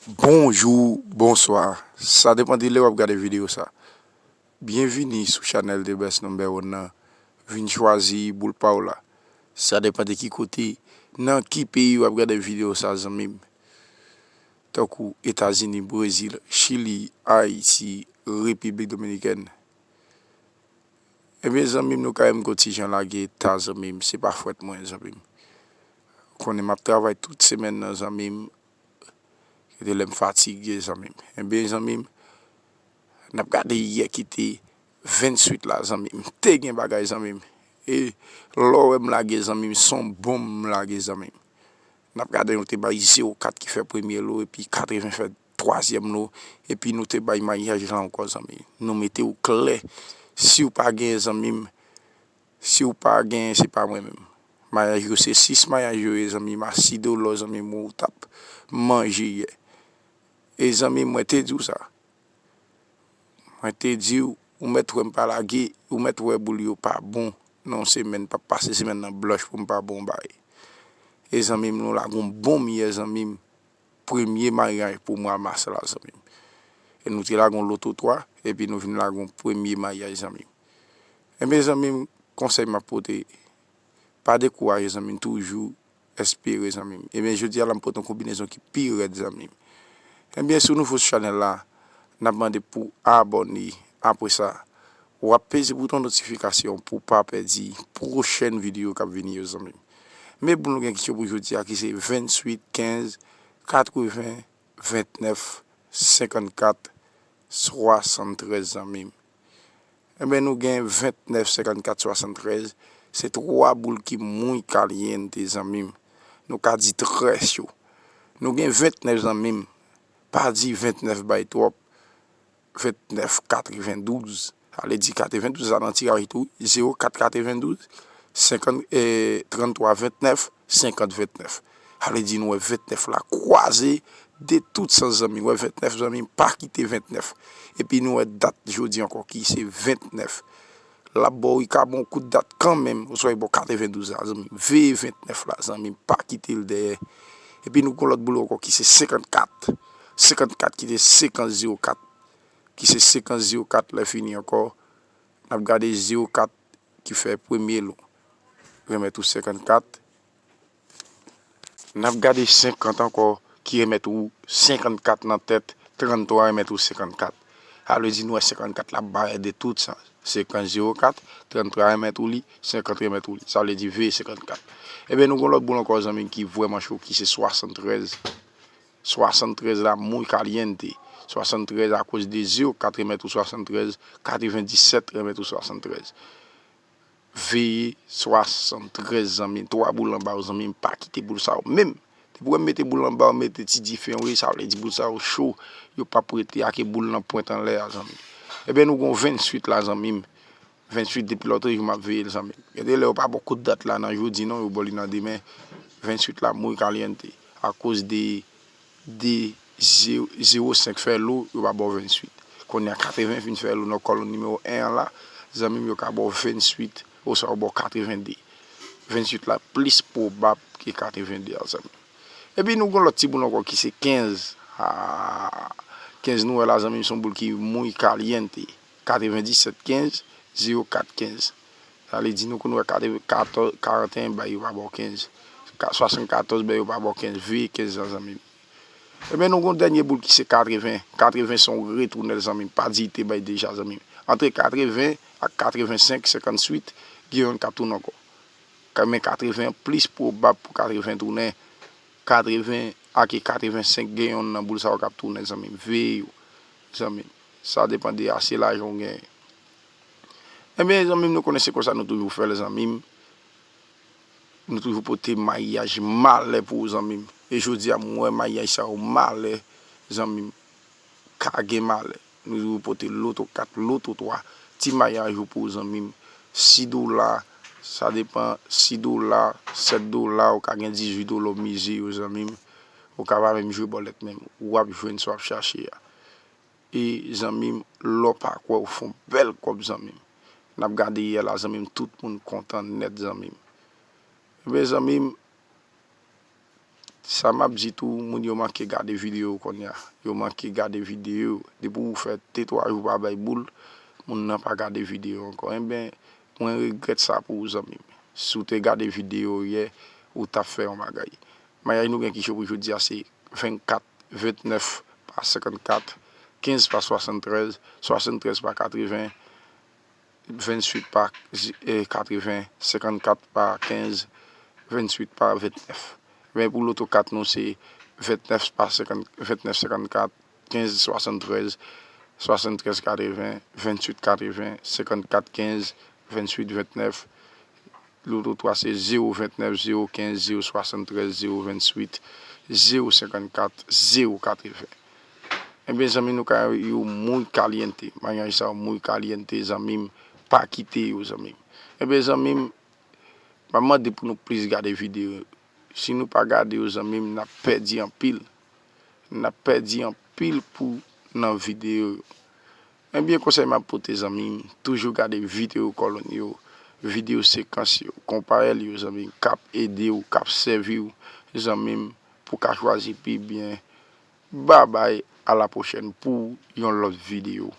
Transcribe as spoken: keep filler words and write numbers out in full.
Bonjou, bonswa. Sa depann de lè w ap gade videyo sa. Byenvini sou chanèl The Best Number One nan. Vin chwazi boul pa w la. Sa depann de ki kote, nan ki peyi w ap gade videyo sa, zanmi m. Tankou Etazini, Brezil, Chili, Ayiti, Repiblik Dominikèn. Ebyen, zanmi m, nou ka wè m gon ti jan lage ta, zanmi m. Se pa fòt mwen, zanmi m. Ou konnen m ap travay tout semèn nan, zanmi m. Kite lè m fatige, zanmi m. Ebyen, zanmi m, n ap gade yè ki te venntuit la, zanmi m. Te gen bagay, zanmi m. E lè w wè m lage, zanmi m, se yon bonm m lage, zanmi m. N ap gade, nou te bay zewo kat ki fè premye lo, epi katreven fè twazyèm lo, epi nou te bay maryaj la ankò, zanmi. Nou mete w klè. Si w pa genyen, zanmi m, si w pa genyen, se pa mwen menm. Maryaj yo, se sis maryaj yo ye, zanmi m, a sis dola, zanmi m, ou t ap manje yè. E zanmi m, mwen te di w sa. Mwen te di w, ou mèt wè m pa lage, ou mèt wè boul yo pa bon nan yon semèn, p ap pase semèn nan blanch pou m pa bon bay. E zanmi m, nou lage yon bonm yè, zanmi m, premye maryaj pou mwa mas la, zanmi m. E nou te lage yon loto twa, epi nou vin lage yon premye maryaj, zanmi m. Ebyen, zanmi m, konsèy m ap pote, pa dekouraje, zanmi m, toujou espere, zanmi m. Ebyen, jodi a la, m pote yon konbinezon ki pi rèd, zanmi m. Ebyen, si w nouvo sou chanèl la, n ap mande pou abòne. Apre sa, w ap peze bouton notifikasyon pou w pa pèdi pwochèn videyo k ap vini yo, zanmi m. Men boul nou gen ki cho pou jodi a, ki se venntuit, kenz, katreven, ventnèf, senkannkat, swasanntrèz, zanmi m. Ebyen, nou gen ventnèf, senkannkat, swasanntrèz. Se twa boul ki muy caliente, zanmi m. Nou ka di trè cho. Nou gen ventnèf, zanmi m. Pa di ventnèf bay twòp. Ventnèf katrevendouz. Sa vle di katrevendouz la nan tiraj tou. Zewo kat katrevendouz, senkant, e, tranntwa ventnèf, senkant ventnèf. Sa vle di nou wè ventnèf la kwaze de tout sans, zanmi. Wè ventnèf, zanmi, pa kite ventnèf. Epi nou wè dat jodi ankò ki se ventnèf. L ap ba w, li ka ba w kout dat kanmenm, oswa li ba w katrevendouz la, zanmi. Veye ventnèf la, zanmi, pa kite l dèyè. Epi nou gon lòt boul ankò ki se senkannkat. Senkannkat ki te senkant zewo kat, ki se senkant zewo kat lè fini ankò. N ap gade zewo kat ki fè premye lo. Remèt ou senkannkat. N ap gade senkant ankò, ki remèt ou senkannkat nan tèt, tranntwa remèt ou senkannkat. Sa vle di nou wè senkannkat la barè de tout sans. Senkant zewo kat, tranntwa remèt ou li, senkant remèt ou li. Sa vle di veye senkannkat. Ebyen, nou gon lòt boul ankò, zanmi, ki vrèman cho, ki se swasanntrèz. Swasanntrèz la muy caliente. Swasanntrèz akoz de zewo kat remèt ou swasanntrèz, katrevendisèt remèt ou swasanntrèz. Veye swasanntrèz, zanmi m. Twa boul anba yo, zanmi m, pa kite boul sa yo menm. Depi w wè m mete boul anba yo, mete ti dife, wi, sa vle di boul sa yo cho. Yo p ap rete ake boul nan pwent anlè a, zanmi m. Ebyen, nou gon venntuit la, zanmi m. Venntuit depi lòtrejou m ap veye l, zanmi m. Gen de lè yo pa ba w kout dat la nan jodi, non, yo ba w li nan demen. Venntuit la muy caliente. Akoz de de ze-, zewo senk fè lo, yo pa ba w venntuit. Kounye a katreven fin fè lo nan kòlonn nimewo en an la, zanmi m, yo ka ba w venntuit, oswa yo ba w katrevende. Venntuit la plis pwobab ke katrevende a, zanmi m. Epi nou gon lòt ti boul ankò ki se kenz. Ah, kenz nou wè la, zanmi m, se yon boul ki muy caliente. Katrevendisèt kenz, zewo kat kenz. Sa vle di nou konn wè katrevennkatorz, karanteyen bay yo pa ba w kenz. Ka-, swasannkatòz bay yo pa ba w kenz. Veye kenz lan, zanmi m. Ebyen, nou gon dènye boul ki se katreven. Katreven se yon retounèl, zanmi m. Pa di li te bay deja, zanmi m. Antre katreven ak katrevensenk, senkanntuit, gen youn k ap tounen ankò. Ka-, men katreven an plis pwobab pou katreven tounen. Katreven ake katrevensenk, gen youn nan boul sa yo k ap tounen, zanmi m. Veye yo, zanmi m. Sa depann de ase lajan w genyen. Ebyen, zanmi m, nou konnen se konsa nou toujou fè l, zanmi m. Nou toujou pote maryaj malè pou ou, zanmi m. E jodi a, m wè maryaj sa yo malè, zanmi m. Ka gen malè. Nou toujou pote loto kat, loto twa. Ti maryaj ou pou ou, zanmi m. Sis dola, sa depann, sis dola, sèt dola, ou ka gen dizuit dola w mize yo, zanmi m. Ou ka pa menm jwe bòlèt menm. W ap jwenn sa w ap chache a. E, zanmi m, lè w pa kwè, ou fè yon bèl kòb, zanmi m. N ap gade yè la, zanmi m, tout moun kontan nèt, zanmi m. Ebyen, zanmi m, Sa m ap di tou, moun yo manke gade videyo kounye a. Yo manke gade videyo. Depi w fè de twa jou pa bay boul, moun nan pa gade videyo ankò. Enben, mwen regrèt sa pou ou, zanmi m. Si w te gade videyo yè, ou t ap fè yon bagay. Maryaj nou gen ki cho pou jodi a se vennkat, vennèf pa senkannkat, kenz pa swasanntrèz, swasanntrèz pa katreven, venntuit pa katreven, senkannkat pa kenz, venntuit pa vennèf. Men pou loto kat nou se vennèf pa senkant, vennèf senkannkat, kenz swasanntrèz, swasanntrèz katreven, venntuit katreven, senkannkat kenz, venntuit vennèf. Loto twa se zewo vennèf, zewo kenz, zewo swasanntrèz, zewo venntuit, zewo senkannkat, zewo katreven. Enben, zanmi, nou ka yo muy caliente. Maryaj sa yo muy caliente, zanmi m. Pa kite yo, zanmi m. Enben, zanmi m, m ap mande pou nou plis gade videyo. Si nou pa gade yo, zanmi m, n ap pèdi anpil. N ap pèdi anpil pou nan videyo yo. Enben, konsèy m ap pote, zanmi m, toujou gade videyo kòlonn yo, videyo sekans yo, konpayèl yo, zanmi m, k ap ede w, k ap sèvi w, zanmi m, pou w ka chwazi pi byen. Babay, a la pwochèn pou yon lòt videyo.